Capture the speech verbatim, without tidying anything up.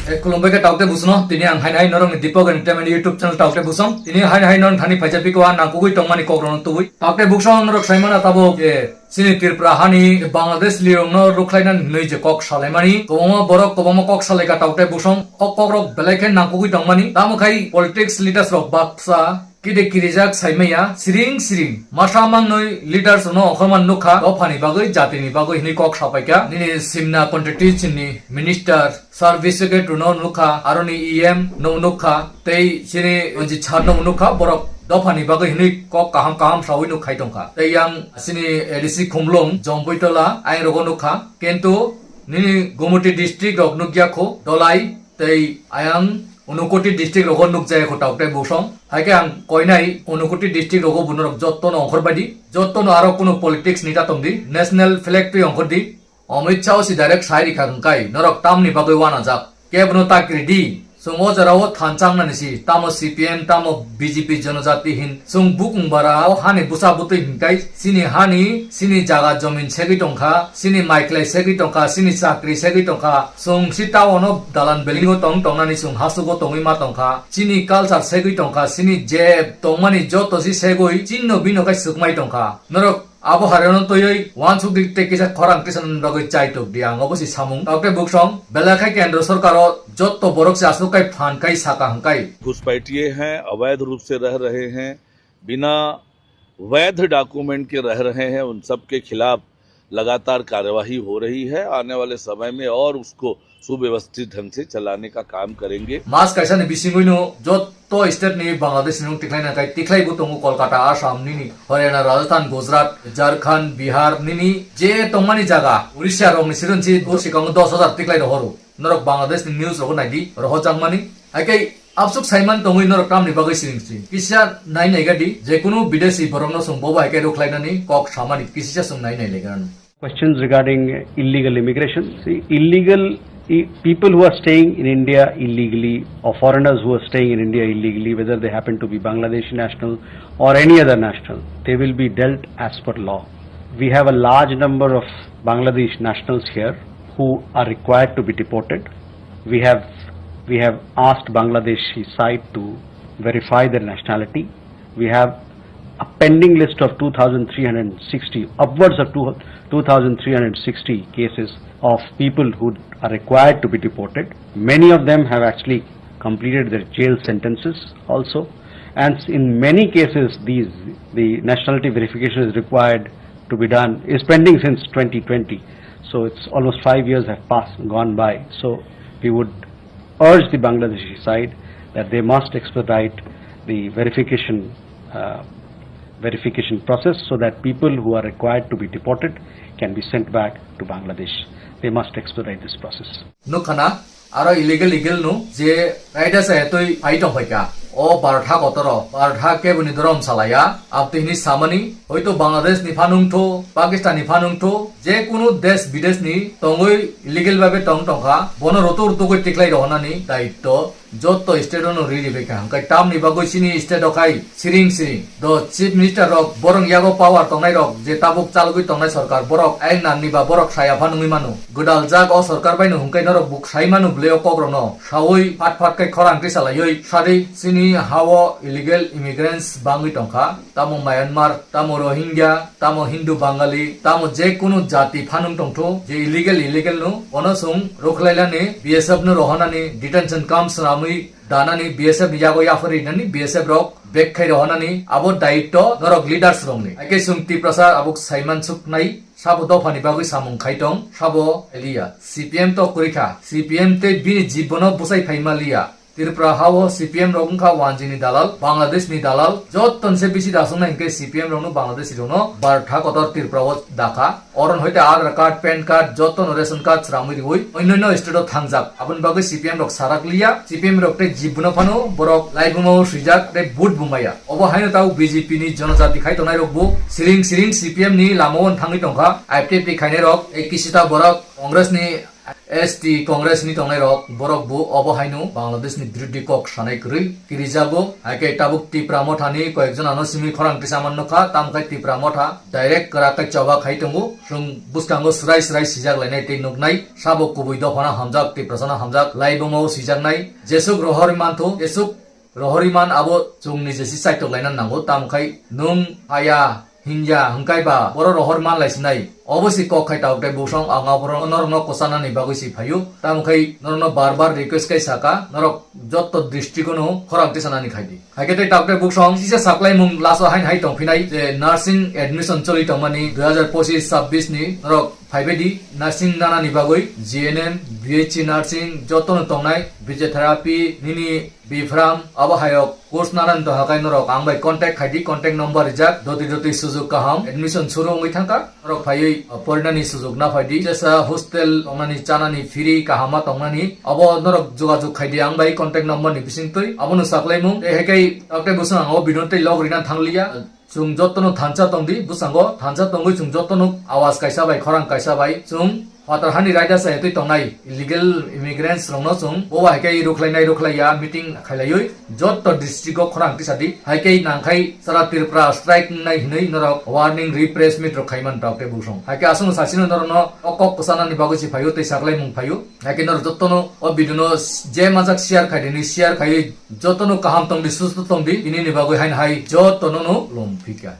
E, khulumbai khe Taukte Busongno, tini ang haino hai norokni Deepak Entertainment YouTube channel Taukte Busong. Tini haino hai norok thani phaijak piko ang nangkukwi tongmani kokrokno tubui. Taukte Busong norok saimano tabuk, e, chini Tripura hani Bangladesh lirokno rukhlaina hinwi je kok salaimani. Kwbangma borok kwbangma kok salaikha Taukte Busong. O kokrok belai khe nangkukwi tongmani. Tamo khai politics leaders rok baksa kide kirijak saimaya, siring siring. Masa mangnoi leaders no ongkhorman nukha, dophani bagwi, jatini bagwi hinwi kok sapaikha. Nini Simna constituency ni minister, service secretary no nukha, aroni E M no nukha, tei chini Ranjit sir no nukha, borok dophani bagwi hinwi kok kaham kaham sawi nuk khai tongkha. Tei yang chini A D C Khumlung, Jompuitola, ayang rogo nukha. Kintu nini Gumoti district rok nukya kho, Dolai, tei ayang Unakoti district rogo nukjaya kho Taukte Busong. Hai khe ang koinai Unakoti district rogo bo norok jotto no ongkhor bai di. Jotto no aro kunu politics ni ta tong di. National flag twi ongkhor di. Amit Shah o si direct sai rikha hwnkhe norok tamni bagwi wanajak. Kebo no ta kiri di. Chwng o jora o thanchang nani si. Tamo C P M, tamo B J P Janajati hin. Chwng bukung bara o hani bwsa bwtwi hinkai chini hani, chini jaga jomin segwi tongkha, chini maiklai segwi tongkha, chini chakri segwi tongkha, chwng si town o dalan building o tong tongnani chwng hasugo tongwi ma tongkha, chini culture segwi tongkha, chini je tongmani joto si segwi chinno bino kai swkmai tongkha. Norok abo hareno toyoi wansuk di tei kisa khorang tisanani bagwi chai tok di, ang obo si samung. Taukte Busong belai khai kendro sorkaro joto borok si aswk kai phan kai saka hwnkhe. घुसपैठिए हैं, अवैध रूप से रह रहे हैं, बिना वैध डॉक्यूमेंट के रह रहे हैं, उन सब के खिलाफ लगातार कार्यवाही हो रही है। आने वाले समय में और उसको सुव्यवस्थित ढंग से चलाने का काम करेंगे। Mas kaisa ni bisingwi no jotto state ni Bangladesh ni nung tiklai na kai, tiklai bo tongo Kolkata, Assam nini, Haryana, Rajasthan, Gujarat, Jharkhand, Bihar nini je tongmani jaga, Orissa rok ni siron si bo sikang dos hajar tiklai rohoro. Norok Bangladesh ni news rok nai di, rohor jakmani. Hai khe Absuk saiman tongwi norok tamni bagwi siring siring. Kisa nai nai gadi, je kunu bidesi borokno chwng bobo hai khe rwkhlainani kok samani kisisa chwng nai nai laigano. Questions regarding illegal immigration. See, illegal i- people who are staying in India illegally or foreigners who are staying in India illegally, whether they happen to be Bangladeshi national or any other national, they will be dealt as per law. We have a large number of Bangladesh nationals here who are required to be deported. We have, we have asked Bangladeshi side to verify their nationality. We have a pending list of two thousand three hundred sixty, upwards of two, two thousand three hundred sixty cases of people who are required to be deported. Many of them have actually completed their jail sentences also. And in many cases, these, the nationality verification is required to be done, is pending since twenty twenty. So it's almost five years have passed, gone by. So we would urge the Bangladeshi side that they must expedite the verification, uh, verification process so that people who are required to be deported can be sent back to Bangladesh. They must expedite this process. Nukha na, aro illegal legal no je raida sa etoi phai tong phaikha. O bartha kotoro, bartha keboni dorom salaya, abtwi hini samani, hoito Bangladesh ni phanung tho, Pakistan ni phanung tho, je kunu desh bidesh ni tongwi illegal babe tong tongkha, bono rotor tugwi tiklai rohonani daitto jotto state ono ri ribaikha. Hwnkhe tamni bagwi chini state o khai siring siring. Do chief minister rok borok yago power tongnai rok je tabuk chalogwi tongnai sorkar borok ayang nanni ba borok saya phanungwi mano. Gwdal jak o sorkar baino hwnkhe norok buk sai mano bwlai o kok rokno. Saui phat phat khai khorang tisa laiwi sadi chini ha o illegal immigrants bangwi tongkha. Tamo Myanmar, tamo Rohingya, tamo Hindu Bangali, tamo je kunu jati phanung tongtho, je illegal, illegal no, bono chwng rwkhlailani, B S F no rohonani, detention camp swnamwi danani, B S F ni yago yapharwi nani, B S F rok bek khai rohonani, abo daitto norok leaders rokni. Hai khe chwng Tiprasa abuk saiman suknai, sabo dophani bagwi samung khai tong, sabo liya. C P M to kwrwi kha, C P M tei bini jibbono bwsai phaima liya. Tripura ha o C P M rok wngkha wanjini dalal, Bangladesh ni dalal, jottoni se bisi da swngnai hwnkhe C P M rokno Bangladeshi rokno bartha kotor Tripura o dakha. Oron hoite Aadhaar card, pan card, jottono ration card sramwi riwi onyono state o thangjak. Aboni bagwi C P M rok sarak liya, C P M rok tei jibbono phano borok laibuma o swijak tei vote bo maya. Obo haino tabuk B J P ni jonojati khai tongnai rok bo siring siring C P M ni lama o thangwi tongkha. I P F T khainai rok tei kisita borok Congress ni S T Congress ni tongnai rok borok bo obo haino Bangladesh ni birodhi kok sanai kwrwi kirijago. Hai khe tabuk Tipra Motha ni koyek jona no simi khorang tisa man nukha, tamo khai Tipra Motha direct kwrak khe choba khai tongo. Chwng bwskango swrai swrai sijak lainai tei nuknai, sabo kubui dophano hamjak, Tiprasano hamjak, laibuma o sijaknai. Jesuk rohorwi manthu, jesuk rohorwi man abo chwng ni jesi saitok laina nango, tamo khai nwng haya hingya hwnkhe ba boro rohor man lai sinai. Obo si kok khai tabuk tei bwsong ang aborok norokno kwchanani bagwi si phaio. Tamo khai norokno bar bar request khai saka, norok jotto district-o no khorang tisanani khai di. Hai khe tei tabuk tei bwsong sisa saklaimung last-o hain hai tongphinai je nursing admission choli tongmani dui hazar pochis chabbish ni norok phaibai di nursing nanani bagwi G N M, B H C nursing jotto no tongnai, physiotherapy, nini Biphrang, abo hayok course nanani doha kai norok ang bai contact khai di, contact number rijak, doti doti sujug kaham, admission suru wngwi thangkha, norok phaiwi, uh, porinani sujug na phai di, jesa hostel tongnani, chanani free kaham ma tongnani, abo norok jogajog khai di ang bai contact number ni bisingtwi, abono saklaimung, tei hai kai, tabuk tei bwswng ang o video tei log rina thangliya. Chwng jotono thansa tongdi, bwskango thansa tongwi chwng jotono awas kaisa bai, khorang kaisa bai chwng phatar hani raida chayatwi tongnai illegal immigrants rokno chwng bo hai khe rukhlainai rukhlaiya meeting khailaiwi joto district o khorang tisadi. Hai khe nangkhai sara Tripura strike wngnai hinwi norok warning ri press meet rok khaiman tok tei bwsong. Hai khe aswk sasino norokno o kok kwchanani bagwi se phaio tei saklaimung phaio. Hai khe norok jotono o video no je majak share khaidini share khaiwi jotono kaham tongdi, susto tongdi, tinini bagwi haino hai jotono no lomphika.